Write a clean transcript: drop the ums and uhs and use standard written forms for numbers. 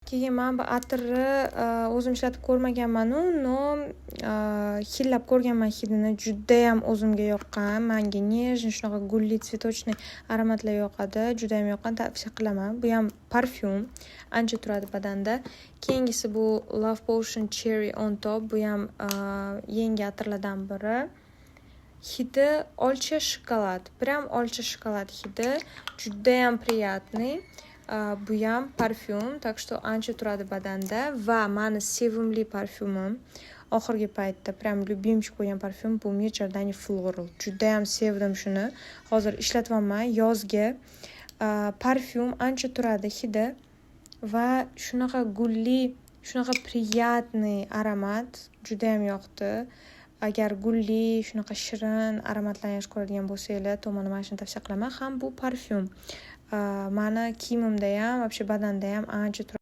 Keyin man bu atirni o'zim ishlatib ko'rmaganmanu, но hidlab ko'rganman hidini, judayam o'zimga yoqqan. Manga нежный, shunaqa gulli, цветочный aromatlar yoqadi, judayam yoqqan, tavsiya qilaman. Bu ham parfyum, ancha turadi badanda. Keyingisi bu Love Potion Cherry on Top. Bu ham yangi atirlardan biri. Hidi olcha, shokolad, прям olcha, shokolad hidi, judayam приятный. Bu ham parfyum, так что ancha turadi badanda. Va mani sevimli parfyumim, oxirgi paytda прям любимчик bo'lgan parfyum bu Mir Jardani Floral. Judayam sevdim shuni, hozir ishlatyapman yozga. Parfyum, ancha turadi hidi va shunaqa gulli, shunaqa приятный aromat, judayam yoqdi. Agar gulli, shunaqa shirin aromatlarni yaxshi ko'radigan bo'lsanglar, то mana shuni tavsiya qilaman. Ham bu parfyum mani kiyimimda ham, вообще badanda ham ancha turadi.